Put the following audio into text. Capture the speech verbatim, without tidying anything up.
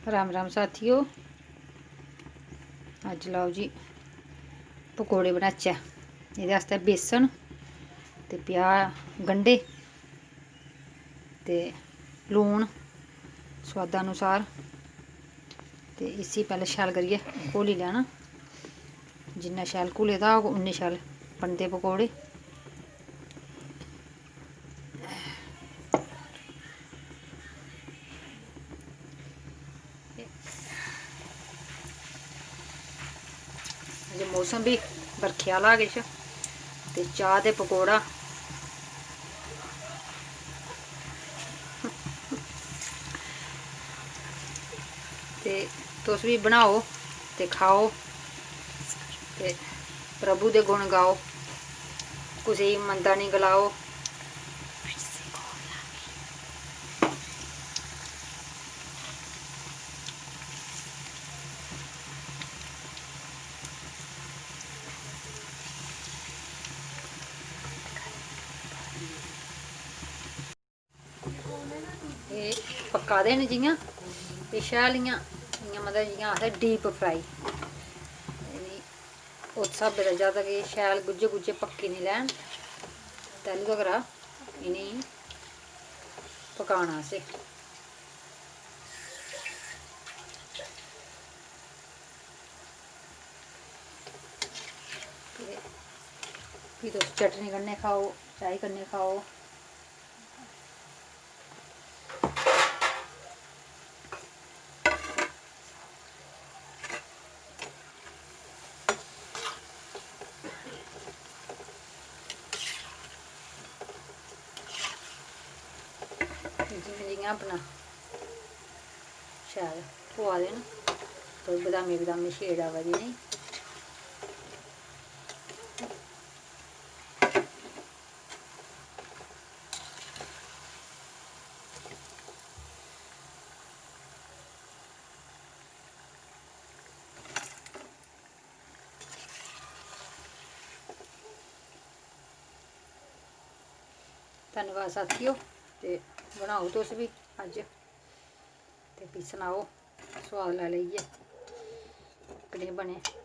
राम राम साथियो, अज्ज लैओ जी पकौड़े बनाचै। एह्दे आस्तै बेसन ते प्याज, गंढे ते लून सोआदा अनुसार। ते इसी पैह्लें शैल करियै घोली लैना। जिन्ना शैल घुले दा होग, उन्ने शैल बनदे पकौड़े। अज्ज मौसम बी बरखे आह्ला किश, ते चाह् ते पकौड़ा। ते तुस बी बनाओ ते खाओ ते प्रभु दे गुण गाओ, कुसै गी मंदा निं गलाओ। एह् पक्का दे न जि'यां, एह् शैल इ'यां, इ'यां मतलब जि'यां आखदे डीप फ्राई, उस स्हाबै दा, जद तक एह् शैल गुज्झे गुज्झे पक्की निं लैन, तैलूं तगर इ'नेंगी पकाना असें। ते फ्ही तुस चटनी कन्नै खाओ, चाही कन्नै खाओ। जि'यां जि'यां अपना शैल थ्होआ दे न, थोह्ड़ी बदामी बदामी शेड आवा दी इ'नेंगी। धन्नवाद साथियो, ते बनाओ तुस बी अज्ज, ते फ्ही सनाओ सोआद लाई लेइयै कनेह् बने।